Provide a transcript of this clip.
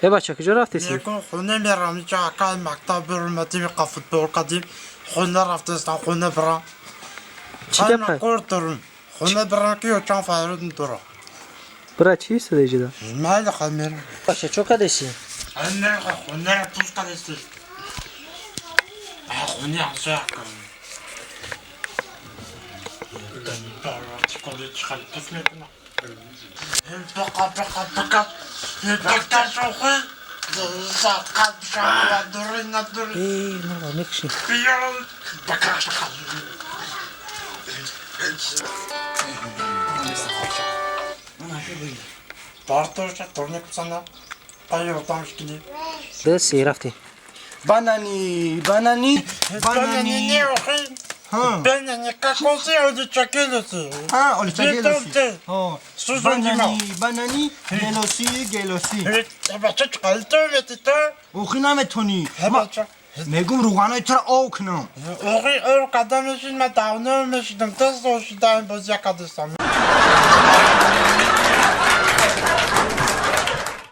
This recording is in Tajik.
Э, бача, куҷо рафтеси? Якун хона мерам, ича акай мактаб бирматим, қа футбол кадим, хона рафтестам, хона бирам. Чӣ гапа? Кор дорум. Хона бирам ки ёчам фарёд дора. Бира, чӣ истода иҷода? Майли, хай мерам. Бача, чо кадеси? Хона хона пус кадеси. Хона ҳамсоя кам. Пус мекунам. Пока, пока, пока. Пока, шохи. Э, мурғ мекуши. Деси рафтӣ. Банани, банани, банани. Банани, банани, гелоси, гелоси. Охи наметонӣ. Мегум рӯғанои туро ов кунам. Охи, ор кадам мешид, ма давно мешидам, тест ошидаем, боз якадистам.